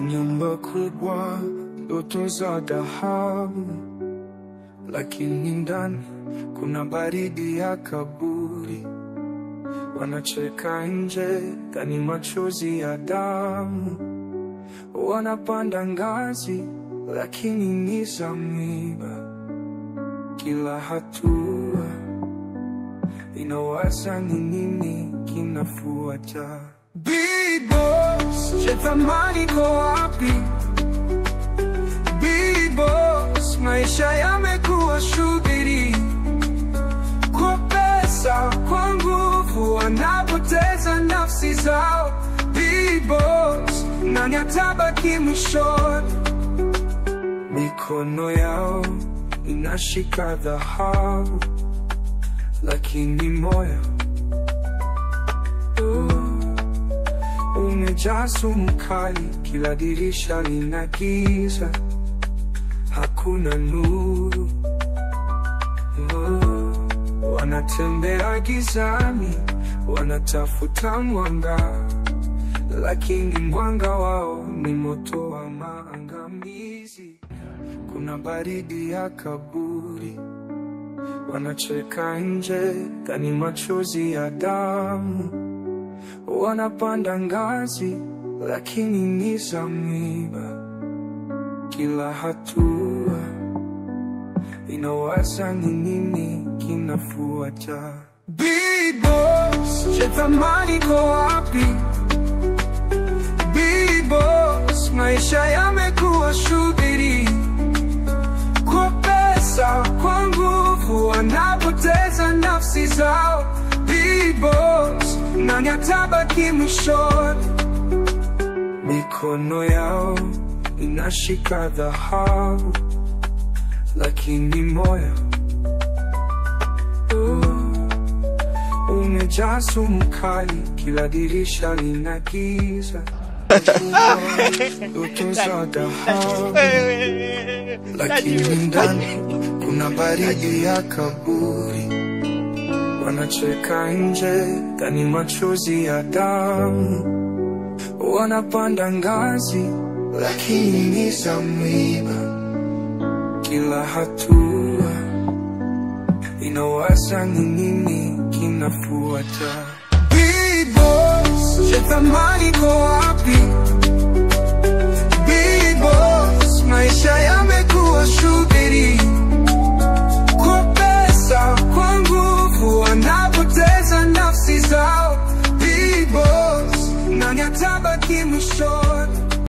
Nyumba kubwa, ndoto za dhahabu, lakini ndani kuna baridi ya kaburi. Wanacheka nje, ndani machozi ya damu. Wanapanda ngazi, lakini ni za miiba. Kila hatua inawaza ni nini kinafuata. Big boss, je, thamani iko wapi? Big boss, maisha yamekuwa shughuli. Kwa pesa, kwa nguvu, wanapoteza nafsi zao. Big boss, nani atabaki mwishoni? Mikono yao inashika dhahabu, lakini moyo umejaa sumu kali. Kila dirisha lina giza, hakuna nuru. Wanatembea gizani, wanatafuta mwanga, lakini mwanga wao ni moto wa maangamizi. Kuna baridi ya kaburi, wanacheka nje, ndani machozi ya damu. Wanapanda ngazi, lakini ni za miiba. Kila hatua inawaza ni nini kinafuata. Big boss, je, thamani iko wapi? Big boss, maisha yamekuwa shughuli. Kwa pesa, kwa nguvu, wanapoteza nafsi zao. Big boss, nani atabaki mwishoni? Mikono yao inashika dhahabu, lakini moyo umejaa sumu kali. Kila dirisha lina giza, ndoto za dhahabu, lakini ndani kuna baridi ya kaburi. Wanacheka nje, ndani machozi ya damu. Wanapanda ngazi, lakini ni za miiba. Kila hatua inawaza ni nini kinafuata. Big boss, je, thamani iko wapi?